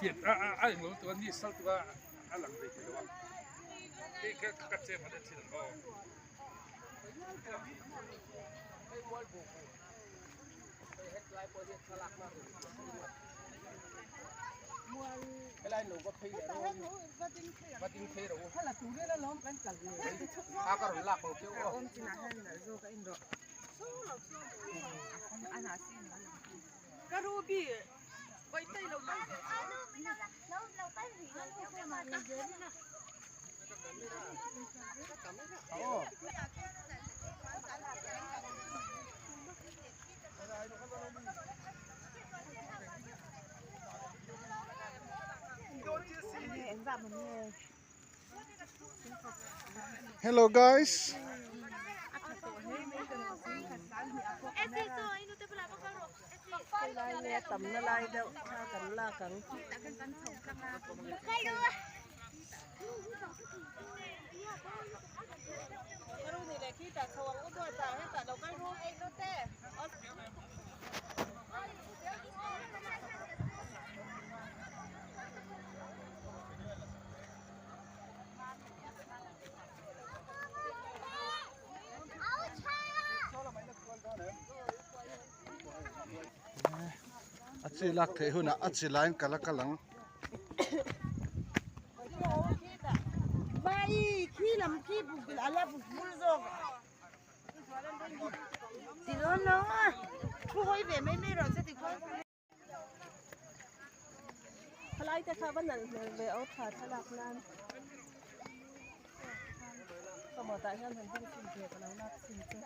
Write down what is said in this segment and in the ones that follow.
fiat a a a englo lutuk a ni sal tuk a a lang ve thei lo a hei ka ka chem han en thin ang aw. Hello guys. Helai nge tamna lai deuh thla kan lak ang. A chi lak theih hunah a chi laiin ka la kal ang. Thalai te kha va nalh hmel ve aw tha thlalak nan ka maw tah hian han hmang chhin ve ka lo lak chhin che.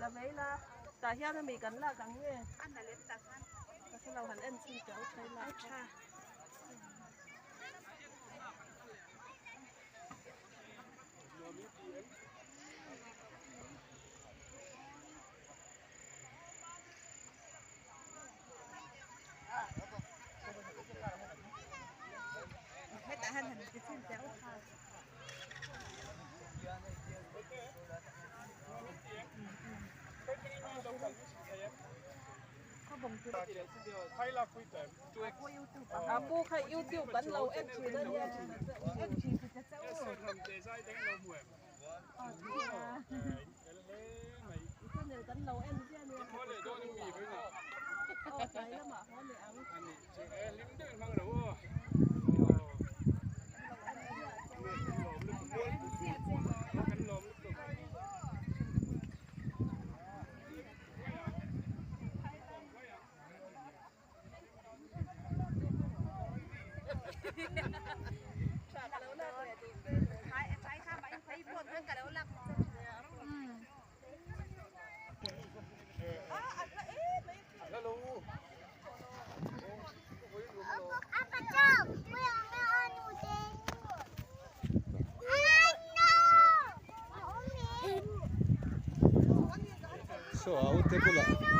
La mai la tah hian ami kan lak ang nge ka hre lo han en chhin teh ang thlai lak kha. A pu kha youtube an lo en thin a nia channel kan lo en ziah a nia aw tlai lamah haw leh ang. Saw a ute bulah.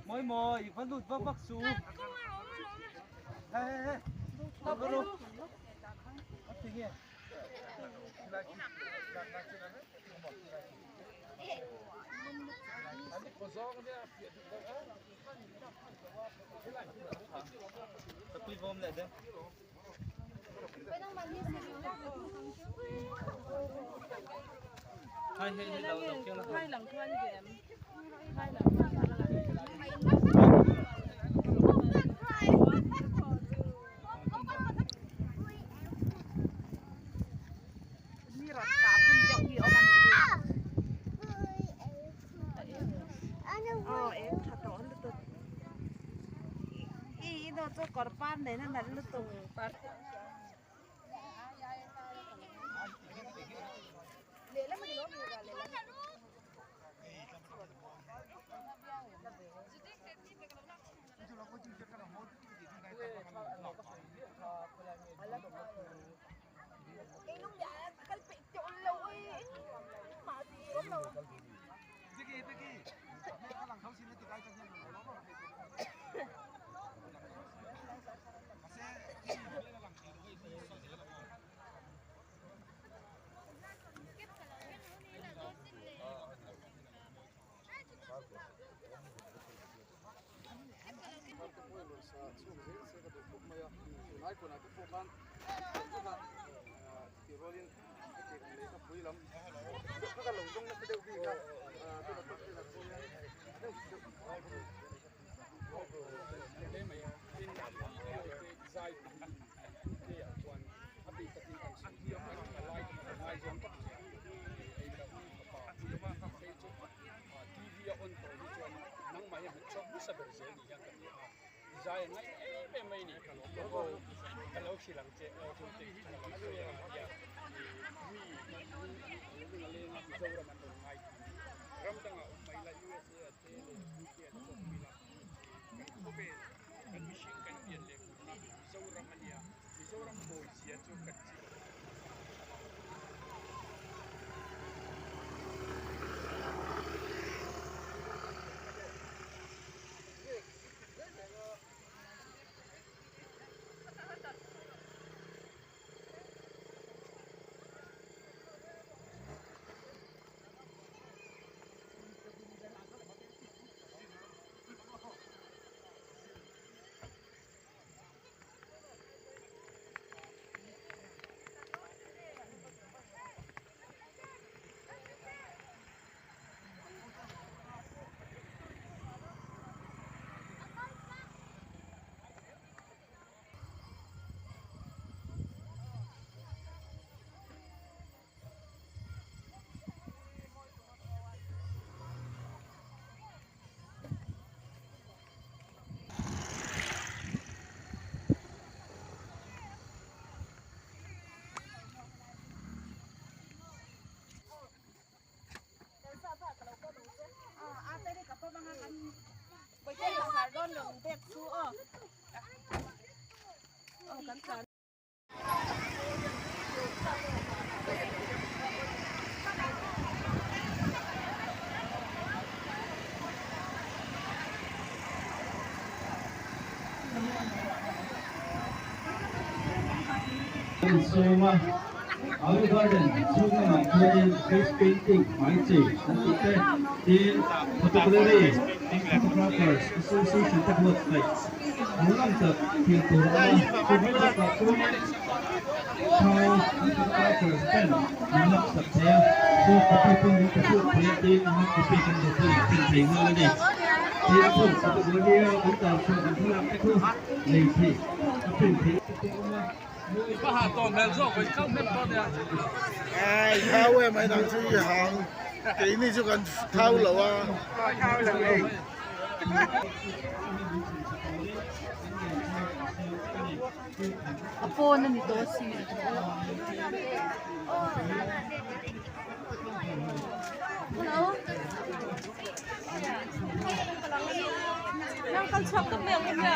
Moi moi, vẫn lụt vấp vấp xuống. Hey hey hey. Vấp luôn. Hai lần quên kìa. Hai lần. hi a hmu chhuak hmasa ber zel ni hian ka hria a, zai a ngaih em em mai ni ka lawm bawk aw, ka lo hrilh ang che aw chu tih ka lo sawi a nia, mi lung a leng a Mizoram an rawn ngai thin ram dangah awm mai la USA ah te leh UK ah te pawh awm ila kan khawvel kan mihring kan pian leh mutna Mizoram a nia, Mizoram mawizia chu kan chi. Sawma Alu Garden chhung lamah khianin face painting hmai chei an tih te tin photography photographers association te buatsaih hmuhnawm tak thil tur a awm a chu mai bakah chuanin thau photographers ten min laksak thei a soft copy pawh min pe chhuak thei a tin hard copy kan duh pawhin a print thei nghal a ni tih a phun photography a kan tar chhuah kan thlalak te khu lei theih a print theih te pawh a awm a. Ai thau em ai nang chu i hang keini chu kan thau lo a. A pawn a ni tawh si. Hello. Nang kal chhuak ta hmel ka hria.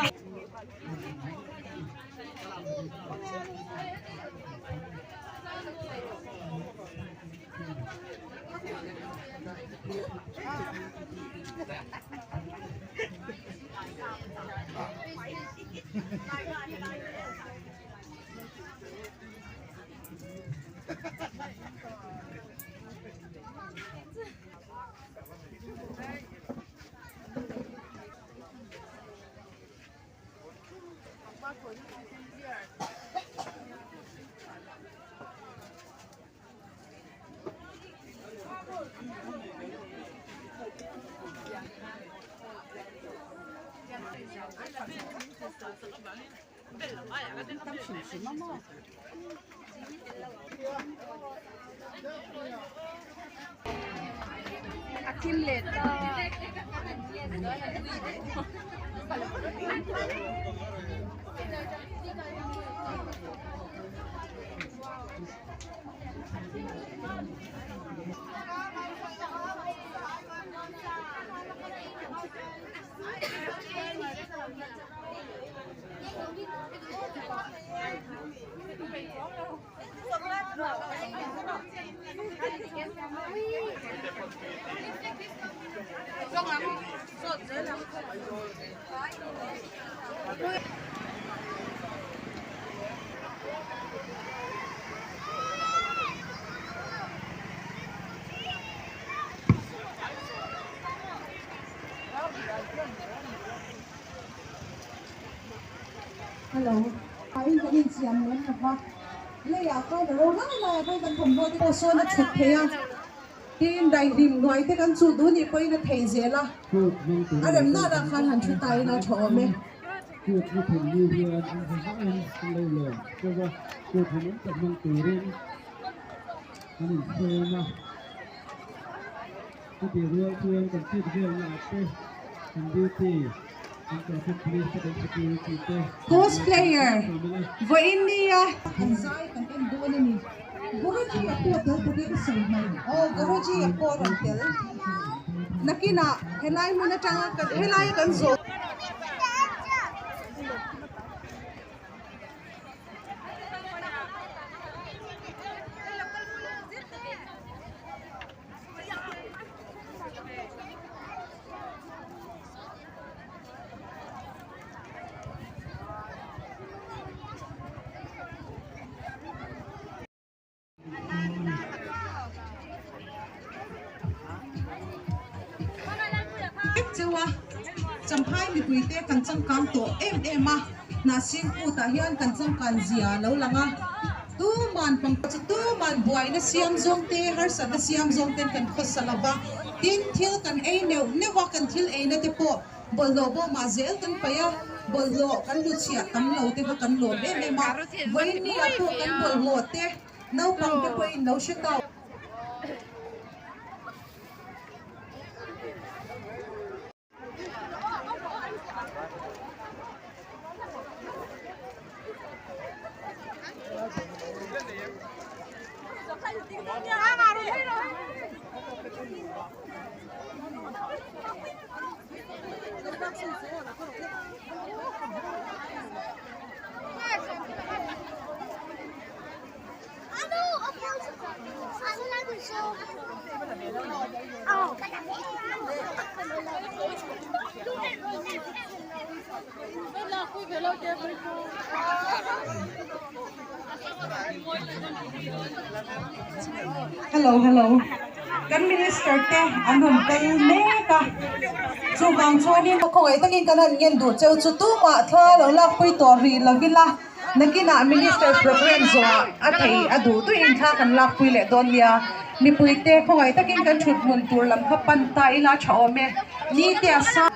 A thim leh ta. Hello in kan insiam lem lo va leiah khan a ro lai lai ah khan kan thawmhnaw te pawh sawn a chhuk thei a tin daihlim hnuai te kan chuh duh nih pawhin a thei zel a a remna ah khan han thu ta ila tha awm e. Kut ni thum ni hian an hmu vangin an lo lawm deuh a, kut hmu awm tak hmang turin an insawm a, chutih rual chuan kan chhit velna ah te. Kan duty kan traffic police te kan security te Cosplayer vawiin nia kan zai kan en dawn a ni. Guruji a pawh tel ta te ka sawi mai. Aw Guruji a pawh a rawn tel. Nakinah helai hmun atanga kan helaia kan zawh. Vek cheu a, Champhai mipuite kan changkang tawh em em a, Hnahsin kutah hian kan changkan zia a lo lang a, tuman pangpar chu tuman buaina siam zawng te, harsatna siam zawng ten kan khawsa lo va, tin thil kan ei neuh neuh a, kan thil eina te pawh bawlhhlawh bawmah zel kan paih a, bawlhhlawh kan hluchhiah tam lo te kha kan lawm em em a, vawiin ah pawh kan bawlhhlawh te naupang te pawhin lo hre tau. Hello hello kan minister te an rawn kal mek a chuvang chuanin khawngaih takin kan han ngen duh cheu chu tumah thla lo lakpui tawh rih lo ila. Nakinah Minister programme zawhah a thei a duh duhin thla kan lakpui leh dawn nia. Mipuite khawngaih takin kan thut hmun tur lam kha pan ta ila tha awm e. Ni te a sang.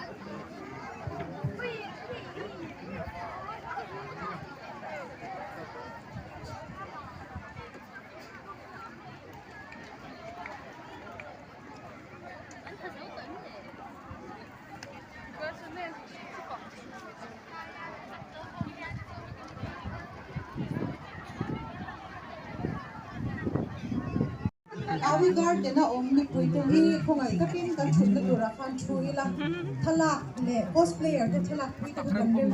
Awi garden a awm mipui te hi khawngaih takin kan thutna turah khan thu ila thlalak leh cosplayer te thlalak pui te kha kan rem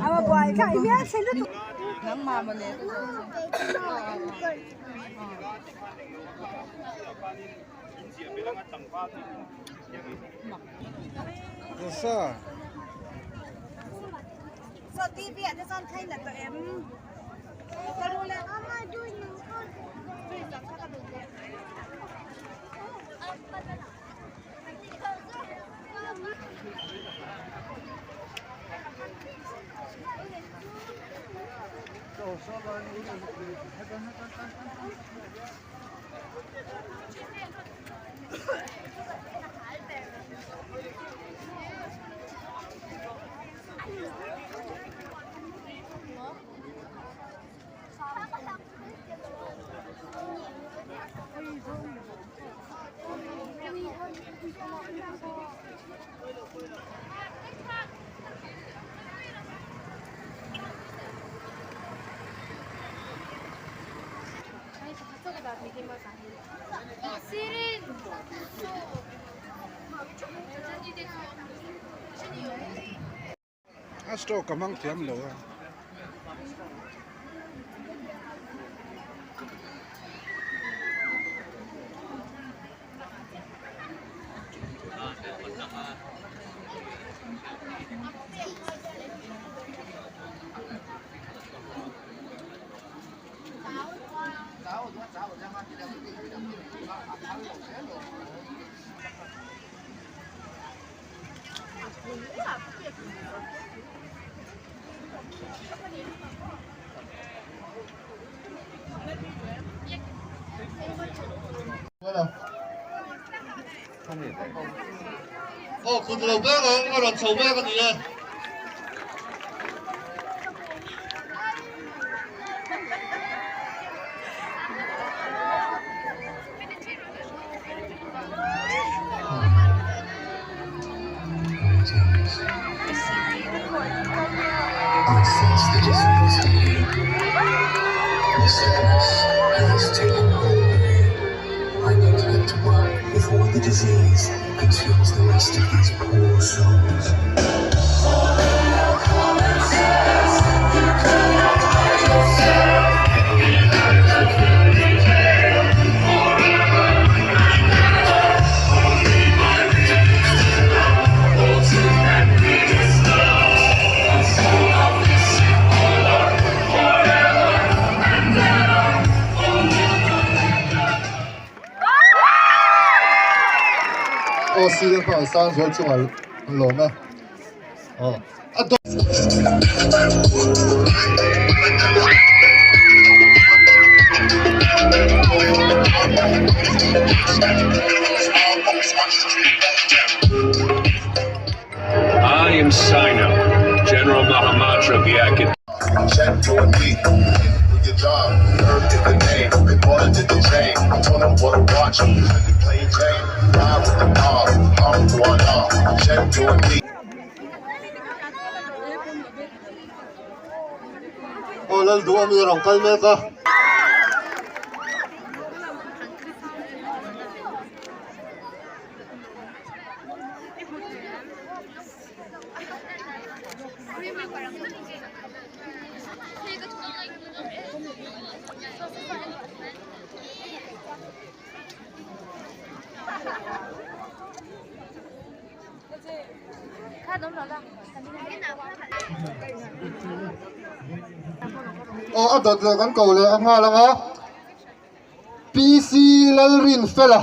A stroke ka hmang thiam lo a. Aw kut lo bek ang a rawn chho bek a ni e. disease. I sense the disease in you. The sickness has taken hold of you. I need to get to work before the disease consumes the rest of these poor souls. Aw sir kha sang zual chungah an lawm e aw a dawt. I am Sino, General Mahamatra of the Akid. Aw lal duh ami a rawn kal mek a. Aw a dawt leh kan ko leh a nghal ang a. PC Lalrinfela.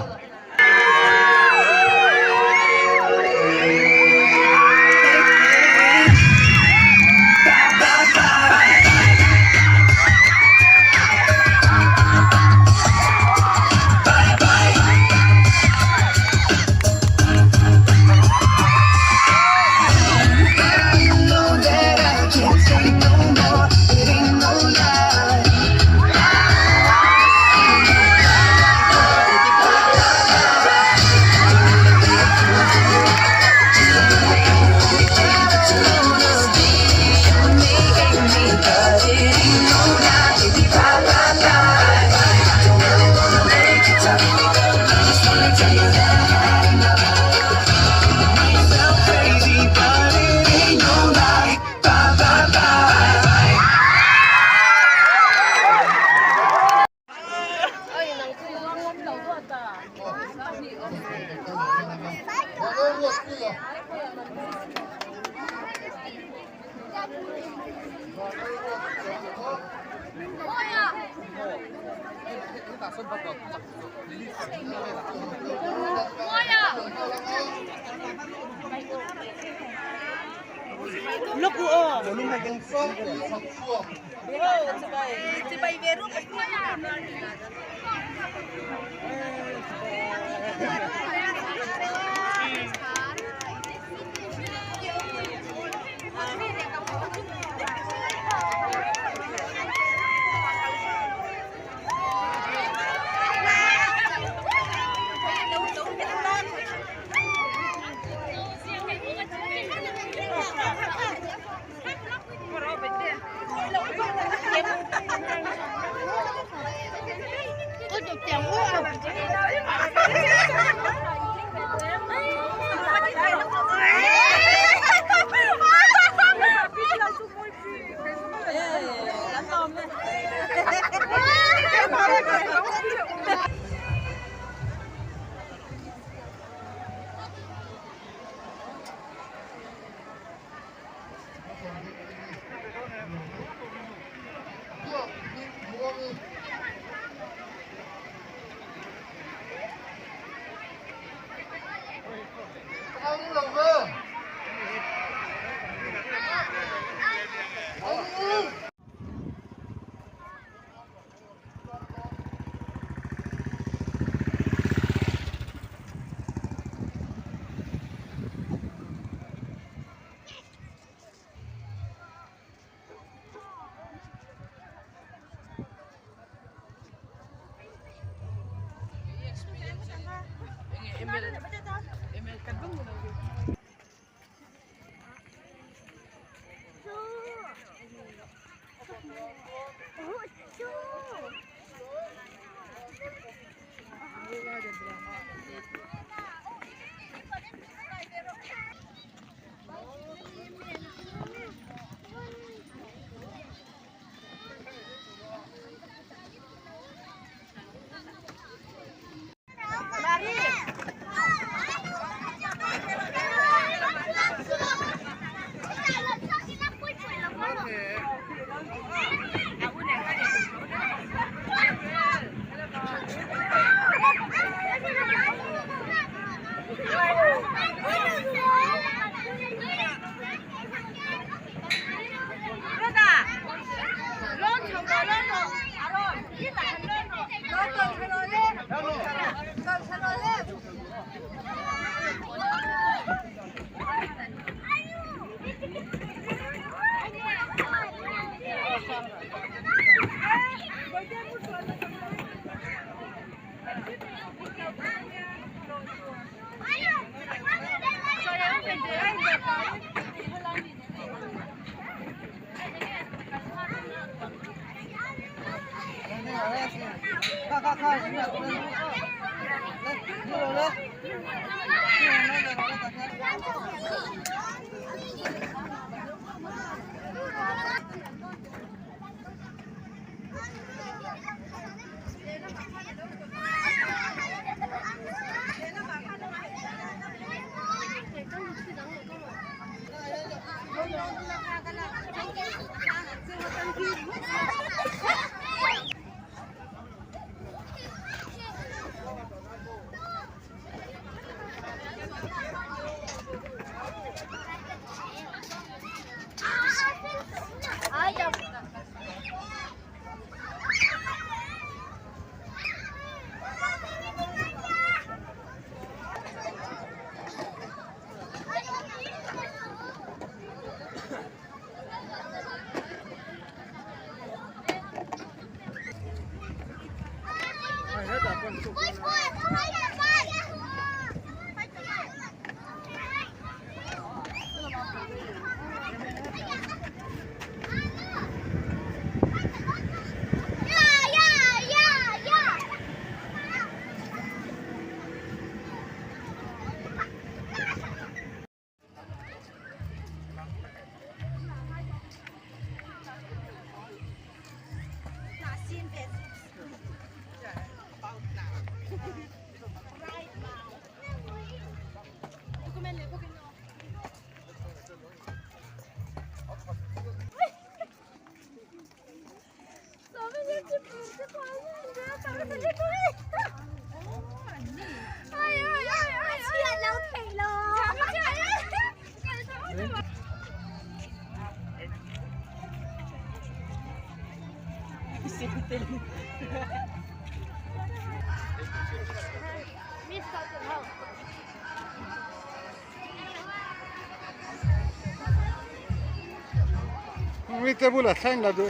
Mi te bula thleng la du.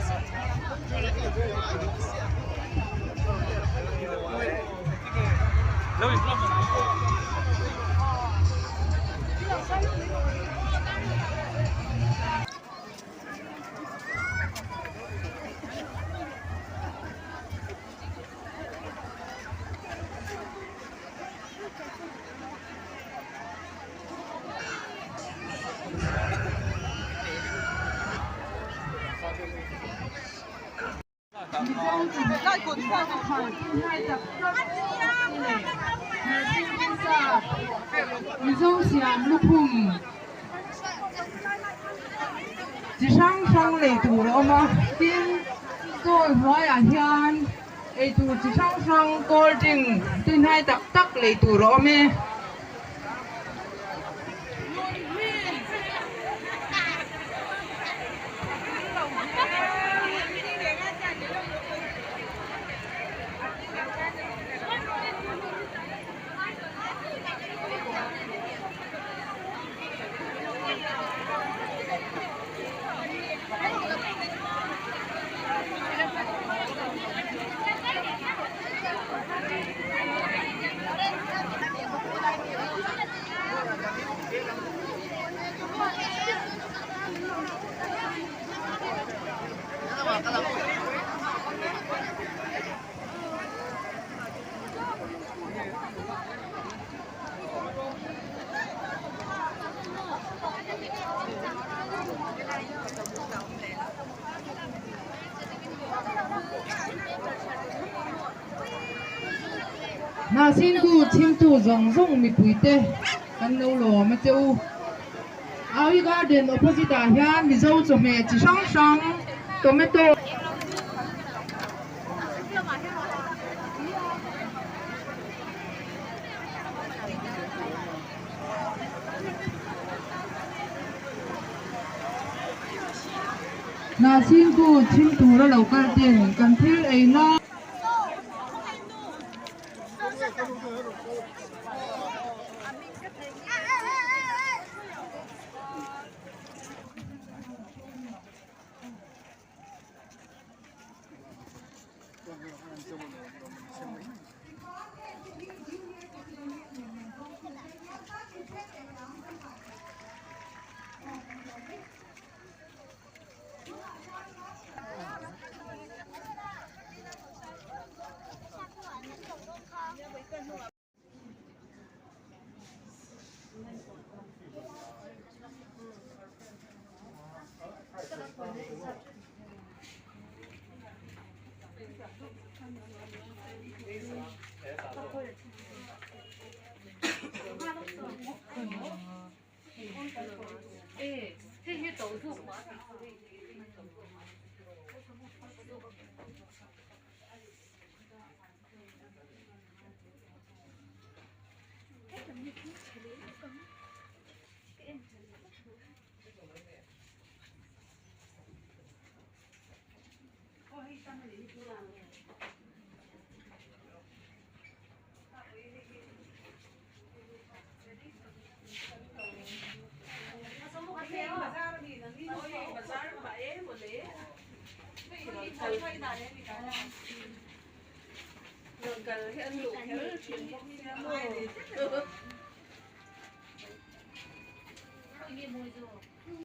Mizo siam lukhum chi hrang hrang lei tur a awm a tin stall hnuaiah hian eitur chi hrang hrang cold drink tuihnai tak tak lei tur a awm e. Hnahsin ku chhimtu zawng zawng mipui te kan lo lawm a che u. Awi garden opposite ah hian Mizo chawhmeh chi hrang hrang tomato. Hnahsin ku chhim tura lo kal ten kan thil ei lai.